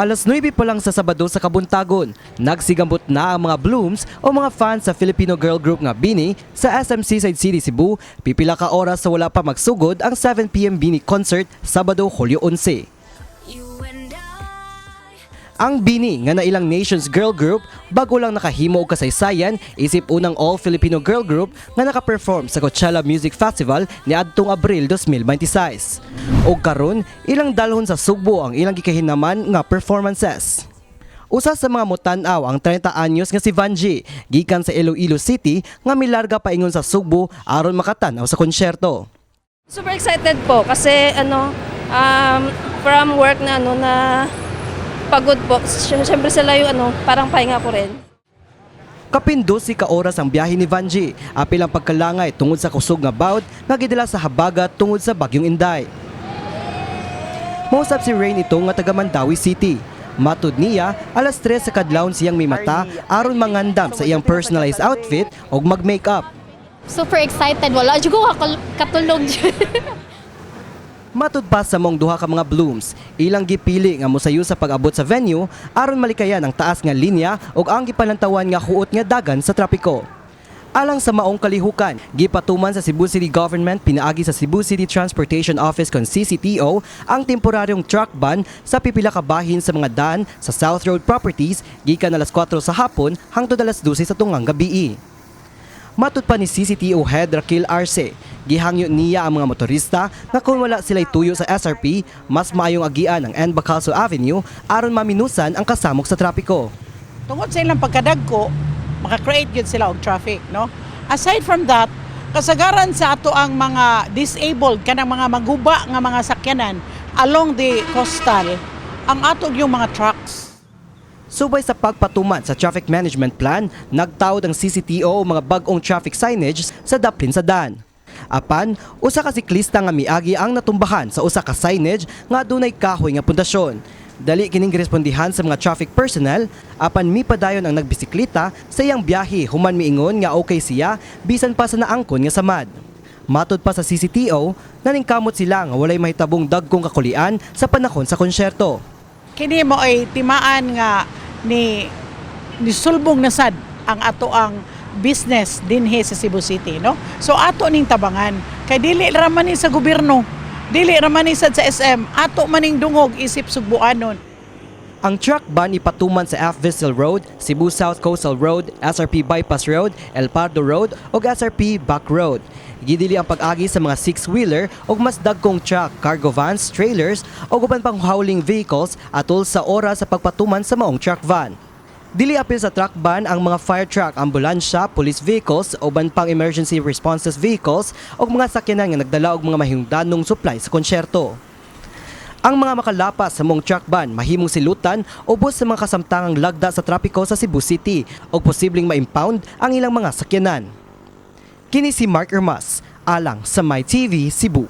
Alas 9 pa lang sa Sabado sa Kabuntagon, nagsigambot na ang mga Blooms o mga fans sa Filipino girl group nga BINI sa SM Seaside City, Cebu, pipila ka oras sa wala pa magsugod ang 7 p.m. BINI concert Sabado, Hulyo 11. You and I. Ang BINI nga nailang nation's girl group bago lang nakahimo og kasaysayan isip unang all-Filipino girl group nga nakaperform sa Coachella Music Festival niadtong Abril 2026. Og karon ilang dalhon sa Sugbo ang ilang gikahinaman nga performances. Usa sa mga mutan-aw ang 30 anyos nga si Vanji gikan sa Iloilo City nga milarga paingon sa Sugbo aron makatan-aw sa konsyerto. Super excited po kasi ano from work na ano na pagod po. Siyempre sila yung ano, parang pahinga ko rin. Kapin 12 ka oras ang biyahe ni Vanji, apil ang pagkalangay tungod sa kusog nga bawd nga gidala sa habagat tungod sa bagyong Inday. Mausap si Rain ito nga taga Mandaue City. Matud niya, alas 3 sa kadlawon siyang mimata aron mangandam sa iyang personalized outfit ug mag-makeup. Super excited. Wala jud ko katulog. Matud pa sa maong duha ka mga Blooms, ilang gipili nga mosayo sa pag-abot sa venue aron malikayan ang taas nga linya ug ang gipalantawan nga huot nga dagan sa trapiko. Alang sa maong kalihukan, gipatuman sa Cebu City Government pinaagi sa Cebu City Transportation Office kon CCTO ang temporaryong truck ban sa pipila ka bahin sa mga daan sa South Road Properties gikan alas 4 sa hapon hangtod alas 12 sa tungang gabii. Matud pa ni CCTO Head Raquel Arce, gihangyo niya ang mga motorista nga kung wala sila'y tuyo sa SRP, mas maayong agian ang N. Bacalso Avenue aron maminusan ang kasamok sa trapiko. Tungod sa ilang pagkadagko, maka-create gyud sila og traffic, no? Aside from that, kasagaran sa ato ang mga disabled kanang mga maguba nga mga sakyanan along the coastal, ang ato yung mga trucks. Subay sa pagpatuman sa Traffic Management Plan, nagtaod ang CCTO og mga bag-ong traffic signage sa daplin sa dan. Apan, usa ka siklista nga miagi ang natumbahan sa usa ka signage nga adunay kahoy nga pundasyon. Dali kining girespondihan sa mga traffic personnel, apan mipadayon ang nagbisikleta sa iyang biyahe human miingon nga okay siya bisan pa sa naangkon nga samad. Matod pa sa CCTO, naningkamot sila nga walay mahitabong dagkong kakulian sa panahon sa konsyerto. Kini mo ay timaan nga ni nisulbong na sad ang ato ang business dinhi sa Cebu City, no? So ato ning tabangan kay dili ra man ni sa gobyerno, dili ra man ni sad sa SM, ato maning dungog isip Sugbuanon. Ang truck ban ipatuman sa F. Vistal Road, Cebu South Coastal Road, SRP Bypass Road, El Pardo Road ug SRP Back Road. Gidili ang pag-agi sa mga six-wheeler ug mas dagkong truck, cargo vans, trailers ug uban pang hauling vehicles atol sa oras sa pagpatuman sa maong truck ban. Dili apil sa truck ban ang mga fire truck, ambulansya, police vehicles, uban pang emergency responses vehicles ug mga sakyanan nga nagdala og mga mahingdanong supply sa konsyerto. Ang mga makalapas sa maong truck ban mahimong silutan ubos sa mga kasamtangang lagda sa trapiko sa Cebu City o posibleng ma-impound ang ilang mga sakyanan. Kini si Mark Ermas, alang sa MyTV Cebu.